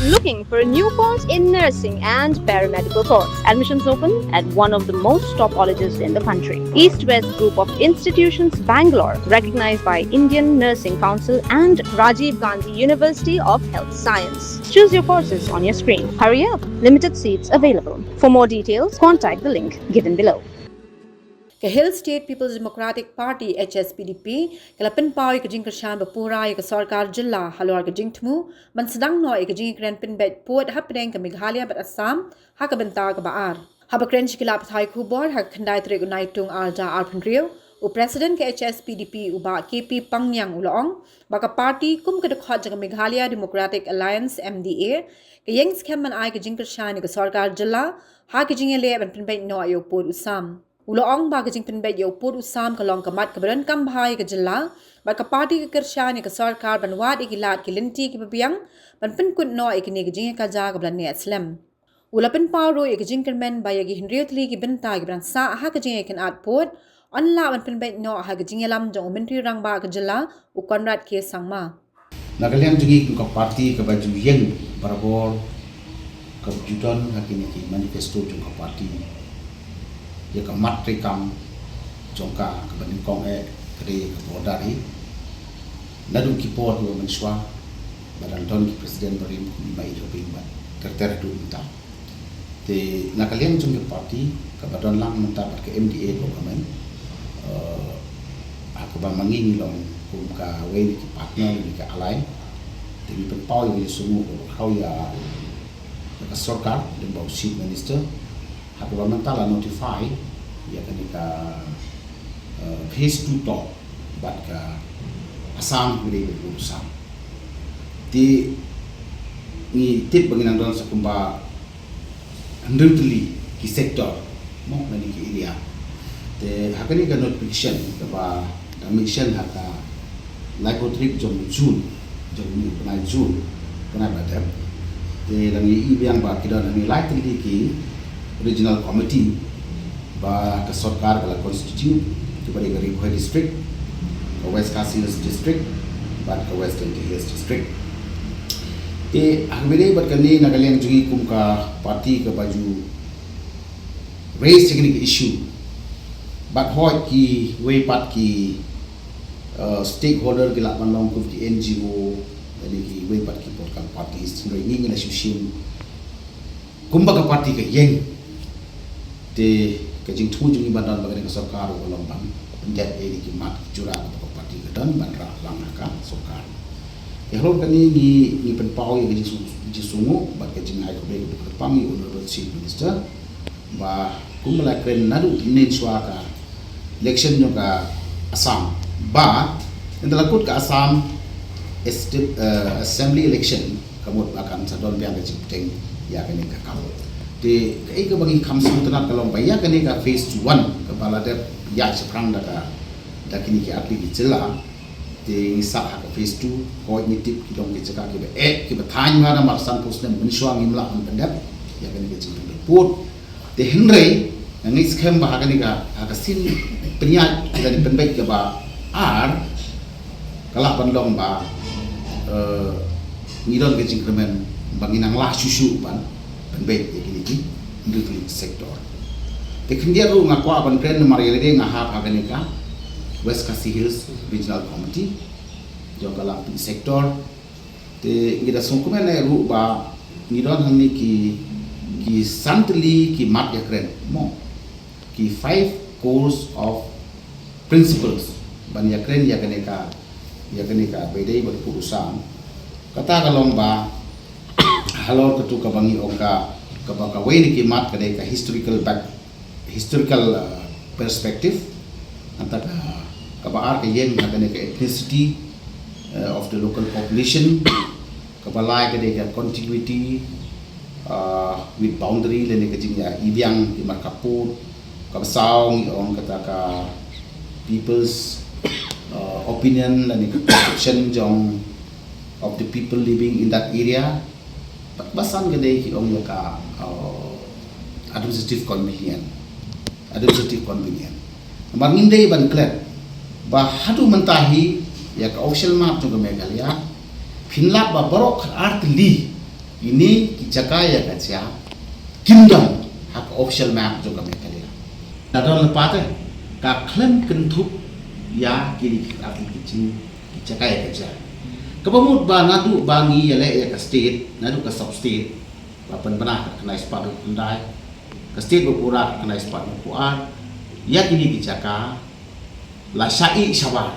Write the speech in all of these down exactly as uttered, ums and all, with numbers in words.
Looking for a new course in nursing and paramedical course? Admissions open at one of the most top colleges in the country. East West Group of Institutions, Bangalore, recognized by Indian Nursing Council and Rajiv Gandhi University of Health Science. Choose your courses on your screen. Hurry up, limited seats available. For more details, contact the link given below. Ka Hill State People's Democratic Party, H S P D P, ka la pynpaw ïa ka jingkyrshan ba pura ïa ka sorkar jylla halor ka jingthmu ban sdang noh ïa ka jingïakren pynbeit pud hapdeng ka Meghalaya bad Assam ha ka bynta kaba ar. Haba kren sha ki lad pathai khubor ha ka khyndai tarik u Naitung arhajar arphew hynriew, u President ka H S P D P u Bah K P Pangngiang u la ong ba ka party kum ka dkhot jong ka Meghalaya Democratic Alliance, M D A, ka ïeng skhem ban ai ka jingkyrshan ïa ka sorkar jylla ha ka jingïaleh ban pynbeit noh ïa u pud u sam. U la ong ba ka jingpynbeit ïa u pud u sam ka long ka mat kaba donkam bha ïa ka jylla bad ka party ka kyrshan ïa ka sorkar ban wad ïa ki lad ki lynti kiba biang ban pynkut noh ïa kine ki jingïakajia kaba la neh slem. U la pynpaw ruh ïa ka jingkyrmen ba ïa ki hynriew tylli ki bynta kiba dang sah ha ka jingïakynad pud yn lah ban pynbeit noh ha ka jingïalam jong u Myntri Rangbah ka jylla, u Conrad K Sangma. Na ka liang jong ngi kum ka party kaba ju ïeng barabor, kaba ju don ha kine ki manifesto jong ka party ïa ka mat treikam jong ka kaba nyngkong eh ka dei ka border hi. Naduh ki por kiba mynshuwa ba dang don ki president barim kum i Bah E. Robin bad ter ter haduh mynta. Te na ka liang jong ka party kaba don lang mynta bad ka M D A government, eh, ha kaba ma ngi ngi long kum kawei na ki partner ne ka ally. Te ngi pynpaw ïa ka jingsngewnguh kaba khraw ïa ka sorkar lyngba u Chief Minister ha kaba mynta la notify ïa kane ka, eh, phase two talk bad ka Assam, kaba dei ka pud u sam. Te ngi tip ba ngi nang don sa kumba hynriew tylli ki sector, mo, lane ki area. Te ha kane ka notification kaba dang mih shen ha ka laiphew tarik jong June, jong une u bnai June, bnai ba dep. Te dang ïohi biang ba ki don hangne lai tylli ki regional committee ba ka sorkar ka la constitute, kiba dei ka Ri Bhoi District, ka West Khasi Hills District bad ka West Jaintia Hills District. Te ha kaba ïadei bad kane, na ka liang jong ngi kum ka party kaba ju raise ïa kane ka issue bad hooid kiwei pat ki, uh, stakeholder ki lah ban long kum ki N G O lane kiwei pat ki political parties, hynrei ngi ngi la shu shim kumba ka party ka ïeng. Te ka jingthmu jong ngi ban don bad kane ka sorkar ka long ban pyndep ïa kine ki mat ki jura kaba ka party ka don ban rah lang ha ka sorkar. Te halor kane ngi ngi pynpaw ïa ka jingsngew-, jingsngewnguh bad ka jingai khublei kaba kyrpang ïa u Honorable Chief Minister ba kumba la kren naduh mynshwa ka election jong ka Assam ba ynda la kut ka Assam Ast-, eh, Assembly election, ka mut ba kan sa don biang ka jingpyrshang ïa kane ka kam. Te kaei kaba ngi kham sngewtynnat ka long ba ïa kane ka phase one kaba la dep ïaid shaphrang da ka, da kine ki artylli ki jylla, te ngi sah ha ka phase two, hooid ngi tip ki don ki jaka kiba eh kiba thaiñ bha, namar sanphew snem mynshwa ngim lah ban pyndep ïa kane ka jingpynbeit pud. Te hynrei nga ngeit skhem ba ha kane ka, ha ka sien pynïaid lane pynbeit kaba ar, ka lah ban long ba, eh, ngi don ka jingkyrmen ba ngi nang lah shuh shuh ban pynbeit ïa kine ki hynriew tylli ki sector. Te khyndiat ruh nga kwah ban kren namar ïa lade nga hap ha kane ka West Khasi Hills Regional Committee jong ka laiphew sector. Te ngi da sngewkmen eh ruh ba ngi don hangne ki, ki san tylli ki mat ïakren, mo, ki five cores of principles ban ïakren ïa kane ka, ïa kane kaba ïadei bad u pud u sam. Kata ka long ba halor katu kaba ngi ong ka, kaba kawei na ki mat ka dei ka historical back, historical, uh, perspective. Nangta ka, kaba ar ka ïeng ha kane ka ethnicity, uh, of the local population. Kaba lai ka dei ka contiguity, uh, with boundary lane ka jingïa ibiang ki markapud. Kaba saw ngi ong kata ka people's, uh, opinion lane ka perception jong, of the people living in that area. Bad ba san ka dei ki ong ïa ka, uh, administrative convenience. Administrative convenience. Namar ngim dei ban klet ba haduh mynta hi ïa ka official map jong ka Meghalaya phin lap ba baroh khatar tylli Kine ki jaka ïa ka jia kim don ha ka official map jong ka Meghalaya. Ka don lypa te ka khlem kynthup ïa kine ki arti ki jing ki jaka ïa ka jia. Kaba mut ba naduh ba ngi ïaleh ïa ka state, naduh ka sub state ba pynbna ka khyndai spah hynriew khyndai, ka state ba pura ka khyndai spah hynriew ar, ïa kine ki jaka la shah ïeh shabar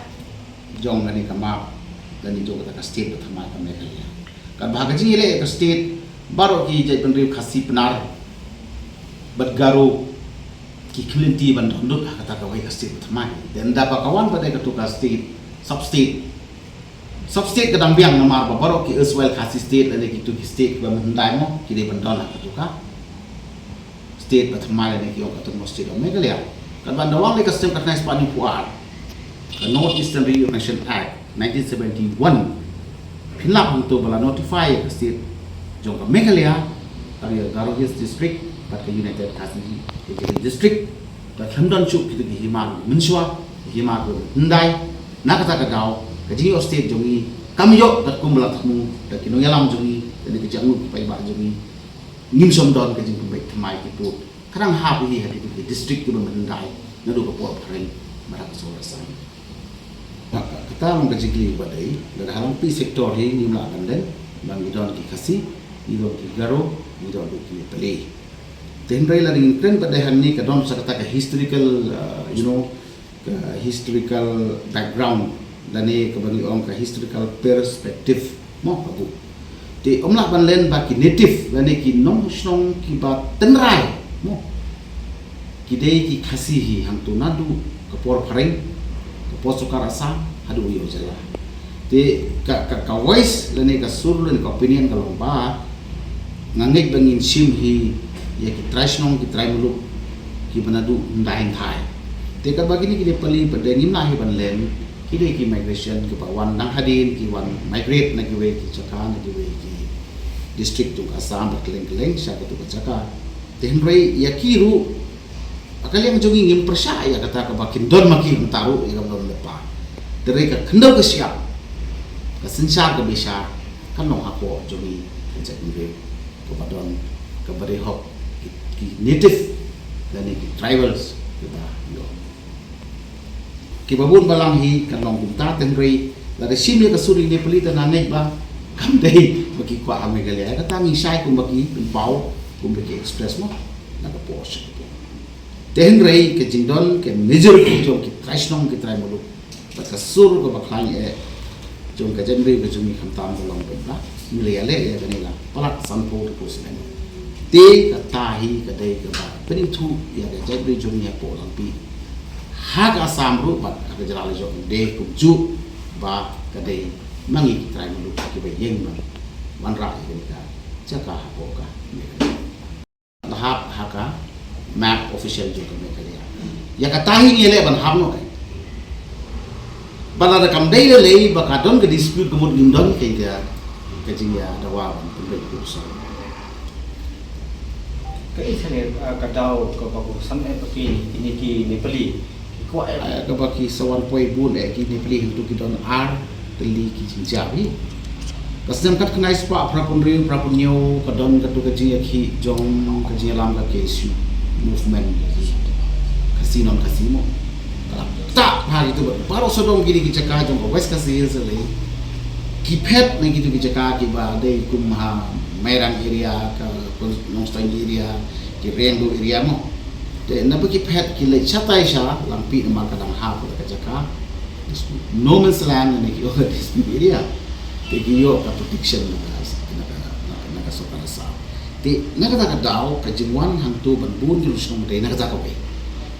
jong kane ka map lane jong kata ka state ba thymmai ka Meghalaya. Katba ha ka jingïaleh ka state baroh ki jaitbynriew Khasi, Pnar bad Garo ki khlem lynti ban don lut ha kata kawei ka state ba thymmai. Te ynda ba ka wan pat dei katu ka state, sub state, sub state ka dang biang namar ba baroh ki erstwhile Khasi state lane kitu ki state kiba mynhyndai mo ki dei ban don ha katu ka state ba thymmai lane ki ong ka Autonomous State of Meghalaya. Katba ynda wan leh ka snem ka khyndai spah hynriew ar, ka North Eastern Reunification Act nineteen seventy-one pynlap hangto ba la notify ïa ka state jong ka Meghalaya, ka ïa Garo Hills District bad ka United Khasi Jaintia Hills District. Ba khlem don shuh kitu ki hima mynshuwa, ki hima mynhyndai. Na kata ka daw ka jingïoh state jong ngi kam ïoh katkum ba la thmu da ki nongïalam jong ngi, da ki jingangnud ki paidbah jong ngi. Ngim shym don ka jingpynbeit thymmai ki pud. Ka dang hap hi ha ki, ki district kiba mynhyndai naduh ka por phareng bad ha ka sor Assam. Ka, ka, kata long ka jingkylli ba dei, lada ha longphi sector hi ngim lah ban len, ba ngi don ki Khasi, ngi don ki Garo, ngi don ki Nepali. Te hynrei lada ngin kren pat dei hangne ka don sa kata ka historical, uh, you know, ka historical background lane kaba ngi ong ka historical perspective mo ka buk. Te ym lah ban len ba ki native lane ki nongshnong kiba tynrai mo ki dei ki Khasi hi hangto naduh ka por phareng, ka por sorkar Assam haduh ïa u jylla. Te ka, ka, ka voice lane ka sur lane ka opinion ka long ba nga ngeit ba ngin shim hi ïa ki trai shnong ki trai muluk kiba naduh hyndai hynthai. Te katba kine ki Nepali pat dei ngim lah hi ban len, ki dei ki migration kiba wan dang hadien, ki wan migrate na kiwei ki jaka, na kiwei ki district jong ka Assam bad kylleng kylleng sha katu ka jaka. Te hynrei ïa ki ruh ha ka liang jong ngi ngim pyrshah ïa kata kaba kin don ma ki hangta ruh ïa kaba don lypa. Te hynrei ka khyndew ka shyiap, ka synshar ka bishar kan long hapoh jong ngi ka jaitbynriew kaba don, kaba dei hok ki, ki native lane ki tribals kiba ïoh. Kiba bun balang hi kan long kumta, te hynrei lada shim ïa ka sur ïa ki Nepali te nga ngeit ba kam dei ba ki kwah ha Meghalaya. Kata ngi shai kumba ki pynpaw, kumba ki express mo na ka por sha ka por. Te hynrei ka jingdon ka majority jong ki trai shnong ki trai muluk bad ka sur kaba khlaiñ eh jong ka jaitbynriew ka jong ngi khamtam ka long ba ngi la ïaleh ïa kane, la palat sanphew hynriew snem. Te kata hi ka dei kaba pynithuh ïa ka jaitbynriew jong ngi hapoh Langpih, ha ka Assam ruh bad ha ka jylla la jong, dei kumjuh ba ka dei ma ngi ki trai muluk kiba ïeng ban wanrah ïa kane ka jaka hapoh ka Meghalaya. La hap ha ka map official jong ka Meghalaya. Ïa kata hi ngi leh ban hap noh. Ba lada kam dei lei lei ba ka don ka dispute ka mut ngim don ka, ka jingïadawa ban pynbeit ruh sa. Ka i thane, ah, ka daw kaba ko san eh ba ki, kine ki Nepali ki kwah eh. Ah, kaba ki sa wan poi bun eh ki Nepali hangtu ki don ar tylli ki jingjia hi. Ka snem khatkhyndai spah phraphew hynriew phraphew hynñiew ka don katu ka jingïakhih jong ka jingïalam ka K S U movement, Khasi non Khasi mo. Ka la ktah ha kitu bad baroh sawdong kine ki jaka jong ka West Khasi Hills lei, ki phet na kitu ki jaka kiba dei kum ha Mairang area, ka Nongstoiñ area, ki Riangdo area mo. Te naba ki phet ki leit shatai sha Langpih namar ka dang hap ka jaka dispute, no man's land ne ki ong ka dispute area. Te ki ïoh ka protection na ka, na ka, na ka, na ka sorkar Assam. Te na kata ka daw ka jingwan hangtu ban bun ki shnong dei na kata kawei.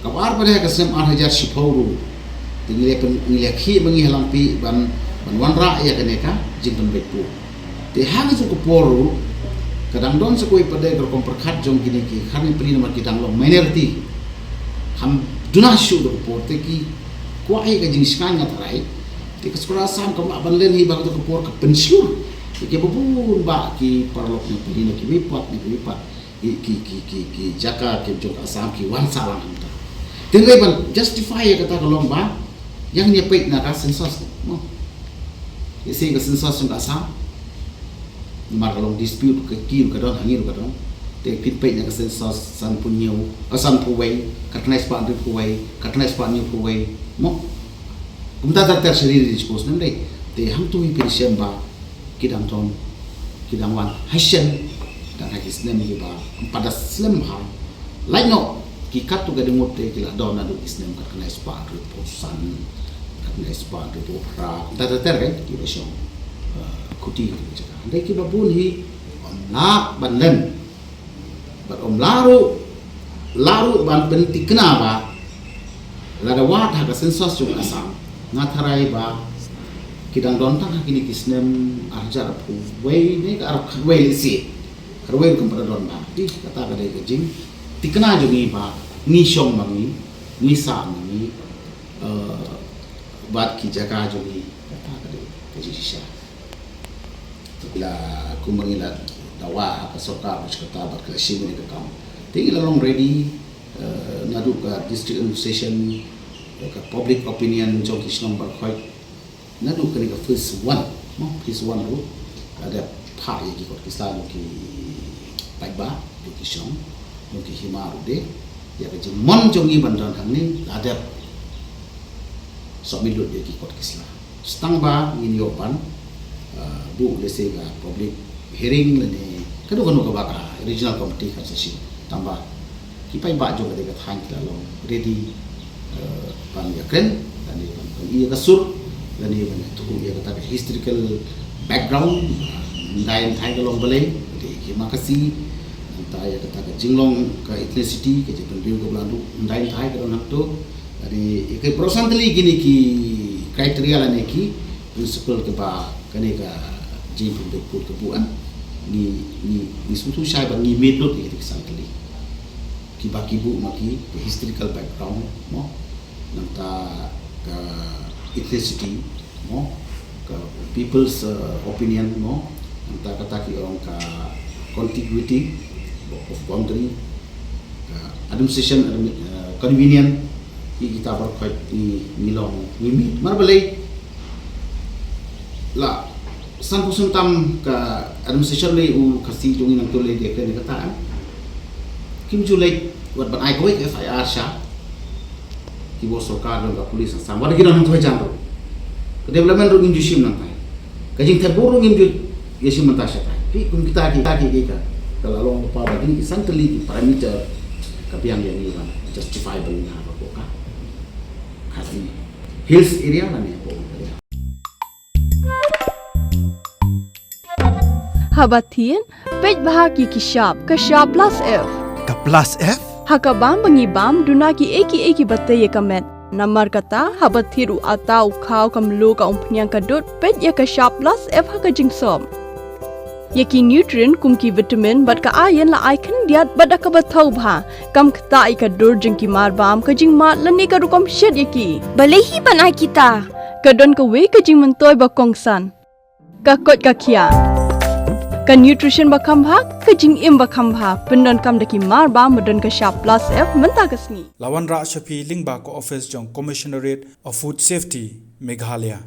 Kaba ar pat dei ha ka snem ar hajar shiphew ruh, te ngi la pyn, ngi la khih ma ngi ha Langpih ban, ban wanrah ïa kane ka jingpynbeit pud. Te ha ka juh ka por ruh ka dang don sa kawei pat dei ka rukom pyrkhat jong kine ki khar Nepali namar ki dang long minority. Ham duna shuh da ka por te ki kwah ïa ka jingshngaiñ nga tharai. Te ka sorkar Assam kam lah ban len hi ba ka juh ka por ka pynshlur. Te kiba bun bah ki paralok Nepali na kiwei pat na kiwei pat ki, ki, ki, ki, ki jaka ki jong ka Assam ki wan sah lang hangta. Te hynrei ban justify ïa kata ka long ba ïa ngi peit na ka census mo. Ïa se ka census jong ka Assam. Mar ka long dispute ka ki ruh ka don, ha ngi ruh ka don. Te phin peit na ka census sanphew hynñiew, ah, sanphew wei, khatkhyndai spah hynriewphew wei, khatkhyndai spah hynñiewphew wei. Mo. Kumta ter ter sha ri ri sha snem dei. Te hangto hi phin shem ba ki dang don, ki dang wan ha shen, dang ha ki snem kiba ym pat da slem bha. Lait noh, ki katto katne ngut te ki la don naduh ki snem khatkhyndai spah hynriewphew san, khatkhyndai spah hynriewphew phra. Kumta ter ter kan kiba shong, eh, khuti ha kine ki jaka. Hynrei kiba bun hi ym lah ban lem. Bad ym lah ruh, lah ruh ban pynthikna ba lada wad ha ka census jong Assam, nga tharai ba ki dang don tang ha kine ki snem ar hajar arphew wei ne ka arphew khatwei lehse. Khatwei ruh kam pat da don bha. Te kata ka dei ka jingthikna jong ngi ba ngi shong ma ngi, ngi sah ma ngi, eh, bad ki jaka jong ngi, kata ka dei ka jingshisha. Te la, kumba ngi la dawa ha ka sorkar ba sha kata bad ki la shim ïa ka kam. Te ngi la long ready, eh, naduh ka district administration, eh, ka public opinion jong ki shnong baroh khoit. Naduh kane ka phase one, mo, phase one ruh la dep phah ïa ki kot ki sla jong ki paidbah, jong ki shnong, jong ki hima ruh de. Ïa ka jingmon jong ngi ban don hangne la dep submit lut ïa ki kot ki sla. Tang ba ngin ïoh ban, uh, buh lehse ka public hearing lane kano kano kaba ka regional committee kan sa shim. Tang ba ki paidbah jong kata ka thaiñ ki la long ready, uh, ban ïakren lane ban pyni ïa ka sur lane ban ïathuh ïa kata ka historical background, uh, Ndai Nthai ka long balei, lane ki Mawkhasi, nangta ïa kata ka jinglong ka ethnicity, ka jingpynriew kaba la duh Ndai Nthai ka don hangto. Lane ïa ki baroh san tylli kine ki criteria lane ki principle kiba kane ka jingpynbeit pud ka buh, ah. Ngi, ngi, ngi sngewthuh shai ba ngi miet lut ïa kine ki san tylli. Kiba ki buh ma ki, ka historical background, mo. Nangta ka ethnicity, mo. Ka people's, uh, opinion, mo. Nangta kata ki ong ka contiguity of boundary, ka administration, admi-, eh, convenient, ïa kita baroh khoit ngi, ngi long, ngi miet. Namar balei la sanphew snem tam ka administration lei u Khasi jong ngi nangto lei de kane kata, em. Kim ju leit wat ban ai kawei ka F I R sha kiba sorkar jong ka police Assam. Wat ki don hangto hajan ruh. Ka development ruh ngim ju shim nangtai. Ka jingthep bor ruh ngim ju ïa shim mynta shatai. Phi kum kita ki, kita ki, ki ka, ka la long lypa ba kine ki san tylli ki parameter ka biang ïa ngi ban justify ba ngi hap ban buh ka Khasi Hills area lane hapoh area. Haba thied, peit bha ïa ki shap, ka shap plus F. Ka plus F? Ha ka bam ba ngi bam, duna kiei kiei kiba tei ïa ka met. Namar kata, haba thied u atta, u khaw, ka mluh, ka umphniang, ka dud, peit ïa ka shap plus F ha ka jingsop. Ïa ki nutrient kum ki vitamin bad ka iron la ai khyndiat bad da kaba thaw bha. Kam ktah ïa ka dur jong ki marbam, ka jingmad lane ka rukom shet ïa ki. Balei hi ban ai kita? Ka don kawei ka jingmyntoi ba kongsan. Ka koit ka khiah. Ka nutrition ba kham bha, ka jingim ba kham bha. Pyndonkam da ki marbam ba don ka shap plus F mynta ka sngi. La wanrah sha phi lyngba ka office jong Commissionerate of Food Safety, Meghalaya.